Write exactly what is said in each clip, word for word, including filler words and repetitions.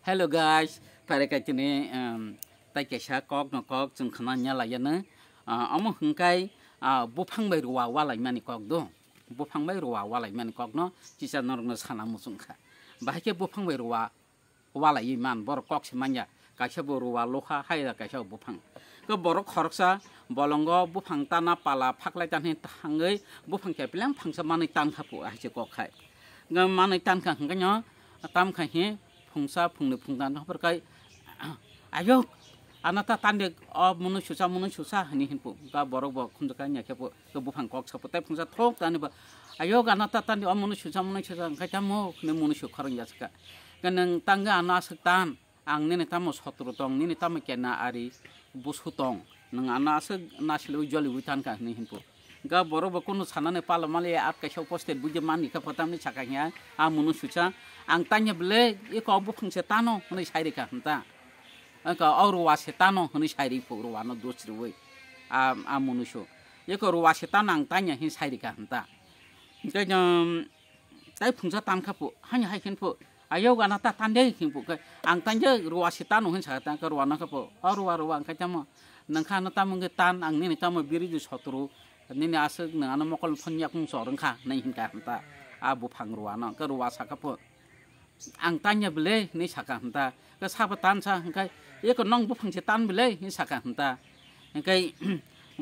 Hello guys, pare kai tini, um, tai kaisa kok no kok chwng khna nya lai ya no. Ah, omo hwnkhe, ah, buphang bai ruwa walai mani kok do. Buphang bai ruwa walai mani kok no chisa norok no sana muchung kha. Bahai khe buphang bai ruwa walai man borok kok se manya. Kaisa bo ruwa lokha hai da kaisa bo buphang. Khe borok khoroksa bolongo buphang tana pala phaklai tan hin thangwi buphang khe peleng phangsa manwi tan kha pu hai se kok khai. Nga manwi tan kha hwnkhe no tam kha hi phungsa phungni phungdan hapor kai, "Ayok, ano ta tande o munu susa, munu susa," hini hin pu. Ga borok bo khunju kai nya khe pu, ga buphang kok sapu tai phungsa thok tani ba, "Ayok, ano ta tande o munu susa, munu susa," hwnkhe tamo hwnwi munu su khorang ya saka. Ga nang tangga ano aswk tan, ang nini tamo sotro tong, nini tamo kena ari busu tong. Nwng ano aswk nasilwi joliwi tankha hwnwi hinpu. Ga borok bo kunu sanani pala mali at kaisa uposthit buji mani kha phatamni saka hiya, a munu sucha, ang tanya bele iko buphang se tano hwnwi sai rikha hwnta. Aka o ruwa se tano hwnwi sai rikha ruwa no dos riwi. A, a munu su. Iko ruwa se tano ang tanya hin sai rikha hwnta. Tei jom, Tai phungsa tan kha pu, hani hai khen pu, "Ayok ano ta tan de," khen pu, khe ang tan je ruwa se tano hin sa tan kha ruwa no kha pu, "O ruwa, ruwa," ang kha tamo, "Nang kha ano tamo wngkhe tan, ang nini tamo biri di sotro, nini aswk nang ano mokol phon yak mung chor wngkha," nai hin kha hwnta, a buphang ruwa no, khe ruwa sa kha pu, "Ang tan ya bele," hinwi sa kha hwnta, khe sabo tan sa hwnkhe, "Eko nong buphang se tan bele," hinwi sa kha hwnta, hwnkhe,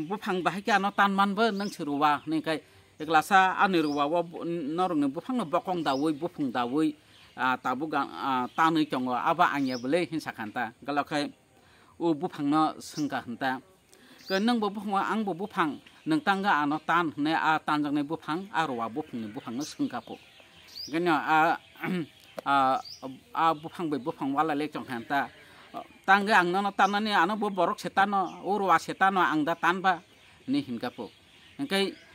"Buphang bahai khe ano tan man bo, nang se ruwa," hinwi khe, Eklasa ani ruwa o bo-, norokni buphangno bokong dawi, buphung dawi, ah, tabuk, ah, tanwi tongo, abo ang ya bwlwi hinsa kha hwnta. Galo khe o buphangno swngkha hwnta. Khe nwng bo buphang, ang bo buphang, nwng tangga ano tan hwnwi a tanjaknai buphang, a ruwa buphangni buphangno swngkha phu. Khe no a, a, a buphang bai buphang walai le chong kha hwnta. Tangga ang nono tanani ano bo borok se tano, o ruwa se tano, ang da tan ba, hinwi hinkha phu. Hingke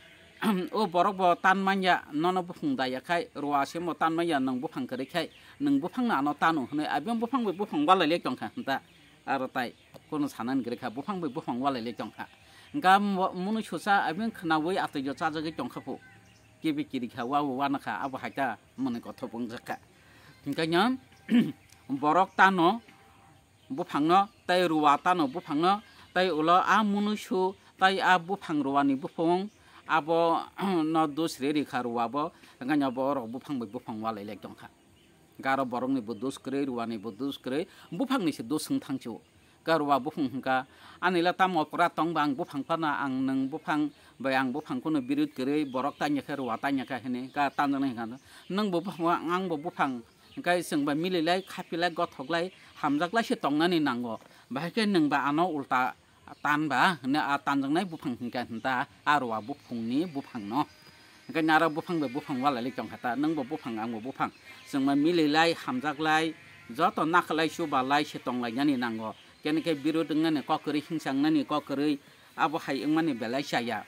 o borok bo tan manya, nono buphang daya khai, ruwa se mo tan manya, nwng buphang kwrwi khai, nwng buphang no ano tano hwnwi, abiyang buphang bai buphang walai le tongkha hwnta, aro tai kono sanani kwrwi kha, buphang bai buphang walai le tongkha. Hingke mo-, mwnwi susa abiyang khwnaui atwi jo chajagwi tongkha phu, kibi kiri kha, wa bo wana kha, abo hai ta mwnwi kothop wngjak kha. Hingke nw borok tano buphangno, tei ruwa tano buphangno, tei ulo a munuisu, tei a buphang ruwani buphung, abo no dos ri rikha ruwa bo, hingkhe no borok buphang bai buphang walai lai tongkha. Garo borokni bo dos kwrwi, ruwani bo dos kwrwi, buphangni se dos wng thangsu. Khe ruwa buphung hwnkha, ani le tamo opora tong ba ang buphang phano ang nwng buphang bai ang buphang kuno birud kwrwi, borok tanya khe ruwa tanya khe hini, khe tanjaknai hwnkha, nwng bo buphang, ang bo buphang, Hingkhe chwng bai mililai, khapilai, gothoklai, hamjaklai se tongnani nango. Bahai khe nwng ba ano ulta tan ba hwnwi a tanjaknai buphang hingkhe hwnta a ruwa buphungni buphangno. Hingkhe naro buphang bai buphang walai lai tongkha ta, nwng bo buphang, ang bo buphang. Chwng bai mililai, hamjaklai, joto nakalai, chubalai se tonglainani nango. Kene khe birud wngnani kok kwrwi, hingsa wngnani kok kwrwi, abo hai wngmani belai chaya.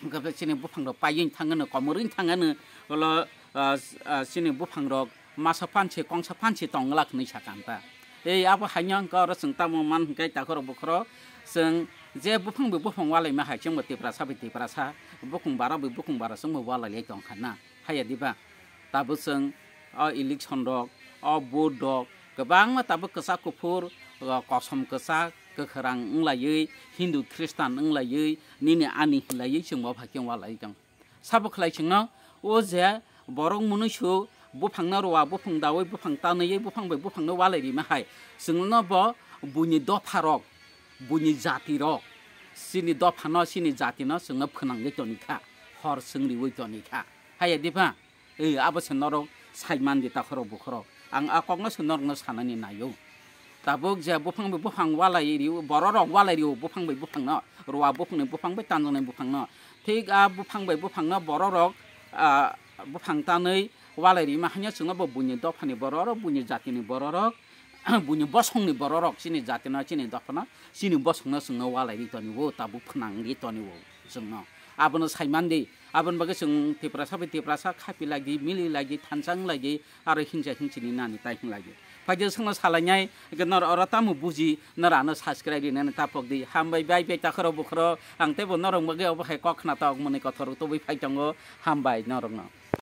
Hwnkhe chini buphangrok paiwi thangano, komorwi thangano, ulo, ah, ah, chini buphangrok masa phansi, kongsa phansi tongglak hinwi sakha hwnta. Ei abo haino hwnkhe oro chwng tamo man hwnkhe takhorok bukhorok chwng je buphang bai buphang walaima hai chwngbo Tiprasa bai Tiprasa, bukhung bara bai bukhung bara chwngbo walai lai tongkha na. Haya diba? Tabuk chwng o election rok, o vote rok kwbangma tabuk kwchak kuphur, o kosom kwchak, kwkhwrang wnglaiwi, Hindu Khristan wnglaiwi, nini ani hinlaiwi chwng bo phaikhe walai tong. Sabo khlai chwngno o je borok munuisu buphangno rwa, buphang dawi, buphang tanwi, buphang bai buphangno walai rima hai, chwngno bo buini dopharok, buini jatirok, chini dophano, chini jatino chwngno phwnangwi tonikha, hor chwng riwi tonikha. Haya diba? Ei, abo se norok sai man di takhorok bukhorok. Ang a kokno se norokno sanani naio. Tabuk je buphang bai buphang walai rio, bororok walai rio buphang bai buphangno, rwa buphangni buphang bai tanjaknai buphangno. Thik a buphang bai buphangno bororok, ah, buphang tanwi walai rima hanya chwngno bo buini dophani bororok, buini jatini bororok, buini bosongni bororok chini jatino, chini dophano, chini bosongno chwngno walai ri tonio, tabuk phwnang ri tonio chwngno. Abono sai man di. Aboni bagwi chwng Tiprasa bai Tiprasa khapi lagi, mili lagi, thansa wng lagi, aro hingsa hingsini nani tai hwn lagi. Phaidi chwngno salainai, hwnkhe nor oro tamo buji, nor ano subscribe rinani tapok di. Hambai bai bai takhorok bukhorok, ang teibo norok bagwi obo hai kok khna tok mwnwi kothorok tubui phai tongo, hambai norokno.